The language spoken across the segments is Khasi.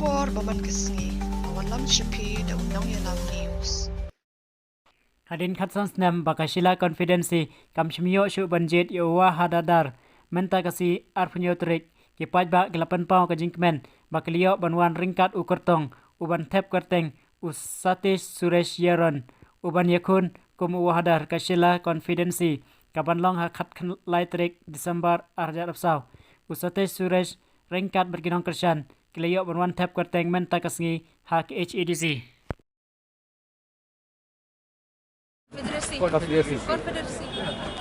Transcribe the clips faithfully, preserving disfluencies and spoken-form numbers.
Por ba man ka sngi, ka wan lam sha phi da u Nongïalam News. Hadien khatsan snem ba ka Shella Constituency kam shym ïoh shuh ban jied ïa u Wahadadar, mynta ka sngi arphew hynñiew tarik, ki paidbah ki la pynpaw ka jingkmen ba ki la ïoh ban wan ryngkat u kyrtong u ban thep kyrteng u Satish Suresh Yaron, u ban ïakhun kum u Wahadar ka Shella Constituency, ka ban long ha khatkhyndai tarik December arhajar arphew saw. U Satish Suresh ryngkat bad ki nongkyrshan ki la ïoh ban wan thep kyrteng mynta ka sngi ha ka H A D C. Federasi. Konfederasi. Konfederasi.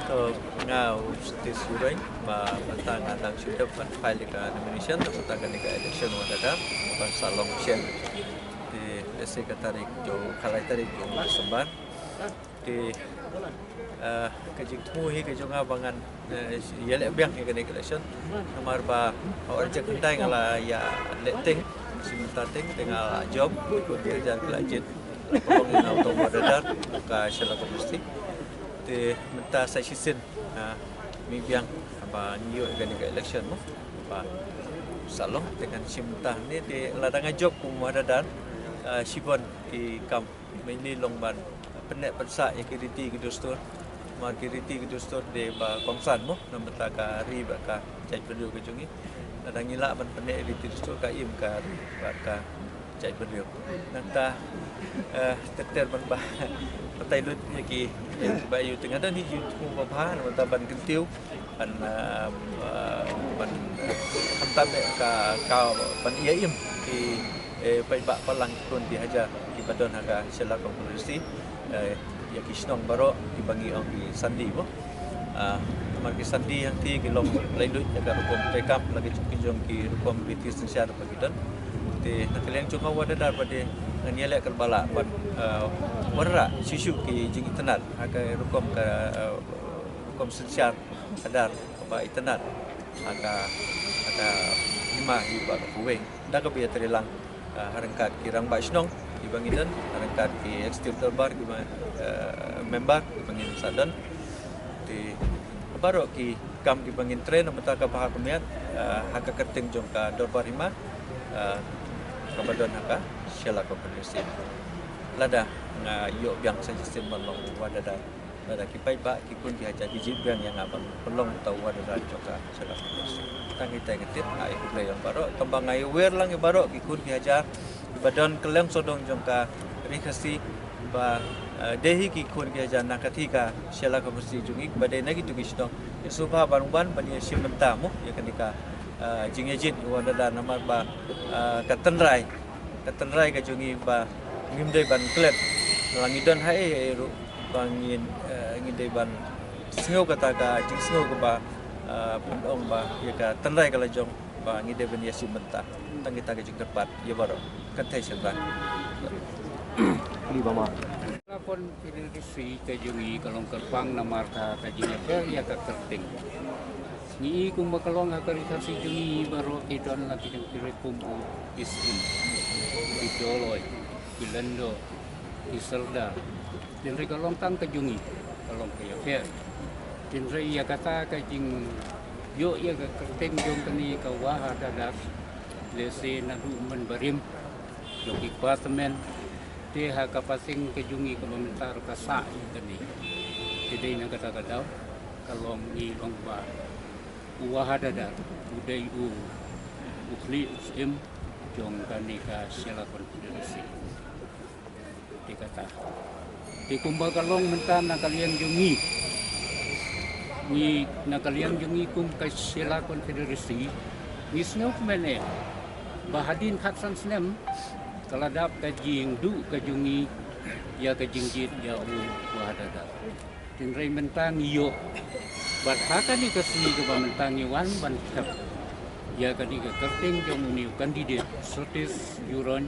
To, nga u Satish Suresh, ba mynta nga dang shu dep ban file ka nomination, ba mynta kane ka election Wahadadar, ban sa long shen. Te, lehse ka tarik jong, khatlai tarik jong December. Te, eh, ka jingthmu hi ka jong nga ba ngan, eh, ïaleh biang ïa kane ka election. Namar ba ha u ar hajar khyndai nga la ïaleh tieng, shi bynta tieng, te nga la jop, kut ki hajar ki la jied. Pynlong ïa nga uta u Wahadadar ka Shella Constituency. Te mynta sa shisien, ah, mih biang ba ngi ïoh ïa kane ka election mo. Ba sa long te kan shim bynta ne te lada nga jop kum u Wahadadar, ah, shibun ki kam, mainly long ban pynneh pynsah ïa ki riti ki dustur. Namar ki riti ki dustur dei ba kongsan mo na bynta ka ri bad ka jaitbynriew ka jong ngi. Lada ngi lah ban pynneh riti dustur ka im ka ri bad ka jaitbynriew. Nangta, eh, ter ter ban ba, batai lut ïa ki, ïa ki ba ïa u te nga don hi jingthmu ba bha, na bynta ban kyntiew, ban, eh, eh, ban, eh, khamtam ïa ka, ka, ban ïa im ki, eh, paidbah balang ki khun ki hajar kiba don ha ka Shella Constituency, eh, ïa ki shnong baroh kiba ngi ong ki sandi mo. Ah, namar ki sandi hangtei ki long laitluid ïa ka rukom treikam, la ki jong ki rukom riti synshar ba ki don. Te na ka liang jong nga Wahadadar ba dei ngan ïaleh kyrpad lah ban, ah, wanrah shuh shuh ki jingitynnad ha ka rukom ka, ah, rukom synshar Hadar ba itynnad ha ka, ha ka hima hi ba ka Paweng. Da kaba ïatreilang, ah, ha ryngkat ki rangbah shnong kiba ngi don, ha ryngkat ki executive dorbar kiba, eh, member kiba ngi sa don. Te baroh ki kam kiba ngin trei na bynta ka bha ka miat, ah, ha ka kyrteng jong ka dorbar hima, ah, kaba don ha ka Shella Constituency. Lada nga ïoh biang sa shisien ban long Wahadadar. Lada ki paidbah ki khun ki hajar ki jied biang ïa nga ban pynlong uta u Wahadadar jong ka Shella Constituency. Tang hitai ka tip, ai khublei ïa baroh. Tang ba nga ïa wer lang ïa baroh ki khun ki hajar kiba don kylleng sawdong jong ka Ri Khasi ba, eh, dei hi ki khun ki hajar na kata ka Shella Constituency jong ngi ba dei na kitu ki shnong. Ïa sngewbha ban wan ban ïa shim bynta mo ïa kane ka, eh, jingïajied Wahadadar namar ba, eh, ka tynrai ka tynrai ka jong ngi ba ngim dei ban klet. Lada ngi don haei haei ruh ba ngin, eh, ngi dei ban sngew kata ka jingsngew kaba, eh, pynlong ba ïa ka tynrai ka la jong ba ngi dei ban ïa shim bynta. Tang kita ka jingkyrpad ïa baroh. Kynthei shynrang. Kli ba ma. Ka Constituency ka jong ngi ka long kyrpang namar ka, ka jingïapher ïa ka kyrteng. Ngi i kumba ka long ha ka Ri Khasi jong ngi baroh ki don la ki jong ki rukom u S M, ki Doloi, ki Lyngdoh, ki Sordar. Hynrei ka long tang ka jong ngi, ka long ka ïapher. Hynrei ïa kata ka jingïoh ïa ka kyrteng jong kane ka Wahadadar, lehse naduh mynbarim jong ki kpa tymmen, te ha ka pateng ka jong ngi kaba mynta ruh ka sah ïa kane. Te dei na kata ka daw ka long ngi ong ba u Wahadadar u dei u, u khlieh u syiem jong kane ka Shella Constituency. Te kata. Te kumba ka long mynta na ka liang jong ngi. Ngi na ka liang jong ngi kum ka Shella Constituency, ngi sngewkmen eh ba hadien khatsan snem ka la dap ka jingduh ka jong ngi ïa ka jingjied ïa u Wahadadar. Hynrei mynta ngi ïoh. Bad ha kane ka sngi kaba mynta ngi wan ban thep ïa kane ka kyrteng jong une u candidate Satish Yaron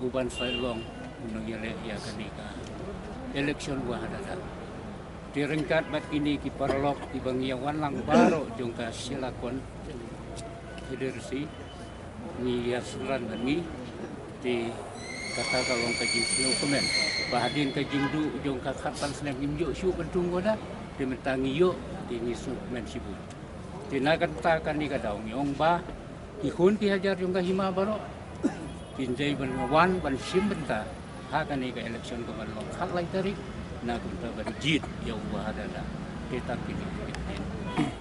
u ban sa long u nongïaleh ïa kane ka election Wahadadar. Te ryngkat bad kine ki paralok kiba ngi ïa wan lang baroh jong ka Shella Constituency, ngi ïa synran bad ngi, te kata ka long ka jingsngewkmen ba hadien ka jingduh jong ka khatsan snem ngim ïoh shuh ban tung wada, te mynta ngi ïoh, te ngi sngewkmen shibun. Te na kata kane ka daw ngi ong ba ki khun ki hajar jong ka hima baroh Kin dei ban wan ban shim bynta ha kane ka election ka ban long khatlai tarik na kumta ban jied ïa u Bah Dada. Te tang kine.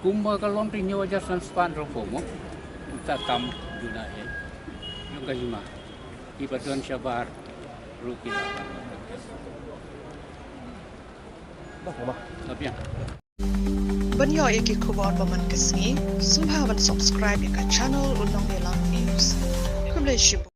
Kumba ka long te hynñiew hajar san spah ruh kumno. Kumta kam duna eh. Ïong ka hima. Kiba don shabar ruh ki la. Dah, dah. Ban ïoh ïa ki khubor ba man ka sngi, sngewbha ban subscribe ïa ka channel U Nongïalam News. Khublei shibun.